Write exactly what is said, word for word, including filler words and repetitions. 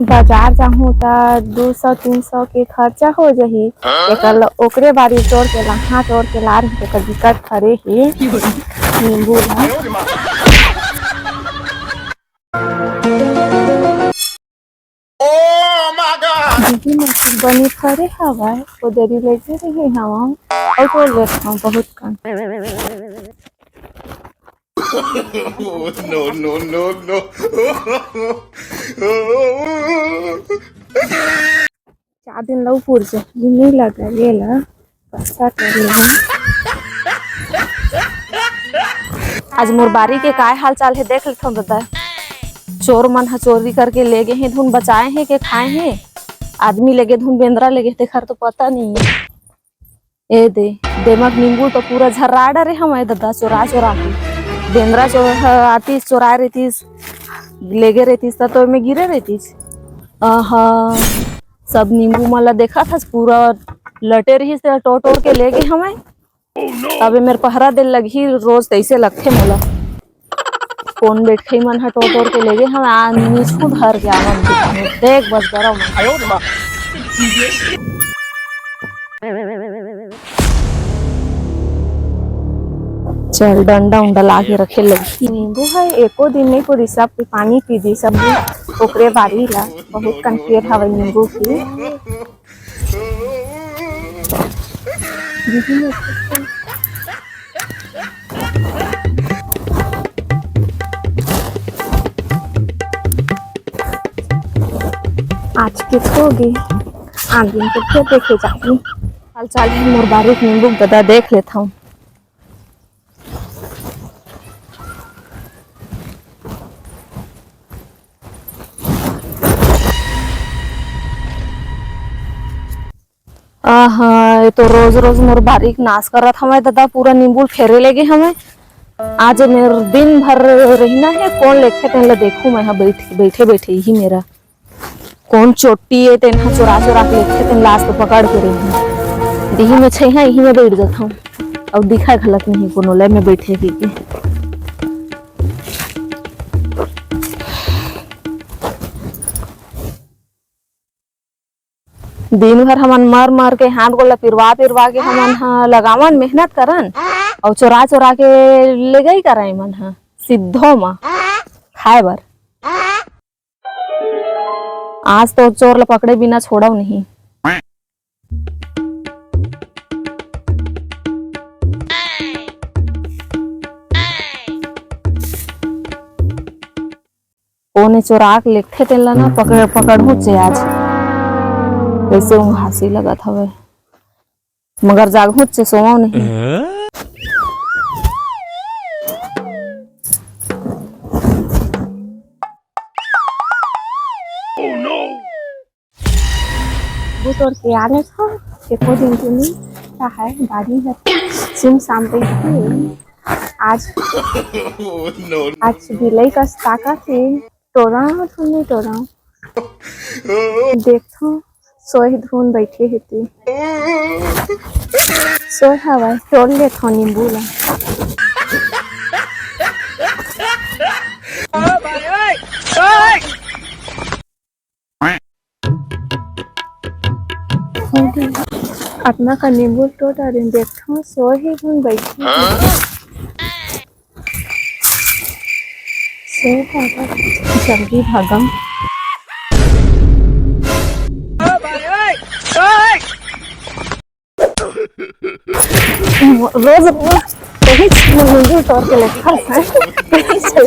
बाजार जाहूं त दू सौ तीन सौ के खर्चा हो जाही। एकर ल-, ओकरे बारी तोड़ के लाहा, तोड़ के ला रही, तेकर बिकट फरे हे नींबू ह। दीदी, मोर बने फरे हवय, ओ दरी लेगे रहे हवं, अउ तोड़ लेत हवं बहुत कन। No, no, no, no। चार दिन लऊ पुर जाही, नइ लगा ये ला, पछता कर लेहूं। आज मोर बारी के काय हाल चाल हे, देख लेथव ददा। चोर मन ह चोरी करके ले गे हे, धुन बचाए हे के खाए हे। आदमी ले गे, धुन बेंदरा ले गे, तेखर तो पता नइ हे। ए दे, देमक नींबू तो पूरा झर्रा डरे हवय ददा, चोरा चोरा के। बेंदरा चोर ह आतिस, चोराए रहितिस, लेगे रहितिस, त तो एमे गिरे रहितिस। आहा, सब नींबू मन ला देखत हस, पूरा लटे रहिस, तेला टोर टोर के लेगे हवय। अब ए मेर पहरा दे लगही, रोज तइसे लगथे मोला। कोन बेटखई मन ह टोर टोर के लेगे हवय, आ नीचहूं धर के आवन। देख बस डरव मत। चल, डंडा उंडा ला के रखे लगही। नींबू ह एको दिन नइ पूरी, सब के पानी पी दी, सब ओकरे बारी ला। बहुत कन पेड़ हवय नींबू के। आज के होगे, आन दिन के फेर देखे जाही। हाल चाल हे मोर बारी के नींबू के ददा, देख लेथव। आहा, ये तो रोज रोज मोर बारी के नाश करत हवय ददा, पूरा नींबू ल फेरे लेगे हवय। आज मेर दिन भर रहिना हे, कोन लेगथे तेन ल देखहूं मैं ह बइठ, बइठे बइठे इही मेरा। कोन चोट्टी ए, तेन ह चोरा चोरा के लेगथे, तेन ल आज तो पकड़ के रही। दिही में छइहां, इही में बइठ जाथंव। अउ दिखय घलक नहीं कोनो ल मैं बइठे कहिके। दिन भर हमन मर मर के हाथ गोड़ ल पिरवा पिरवा के हमन ह लगावन, मेहनत करन, अउ चोरा चोरा के लेगई करन एमन ह सिद्धो म खाए बर। आज तो चोर ल पकड़े बिना छोड़व नहीं। कोने चोरा के लेगथे तेन ल ना पकड़, पकड़हूंचे आज। वैसे उंघासी लगत हवे, मगर जागहूंचे, सोवव नहीं। नींबू तोड़ के आ लेथव, एको दिन के नइ रहय, बारी ह सुनसान रहिथे। आज, आज बिलई कस ताकत हे, टोरंव धुन नइ टोरंव। देखथंव, सोए धुन बइठे हे ते। सोए हवय, टोर लेथंव नींबू ला। अतना का नींबू टोर डारेन, देखथंव, सोए हे धुन बइठे हे। सोए दादा, जल्दी भागम। रोज, रोज कहीं नींबू तोड़ के लेथस हैं, कहीं से।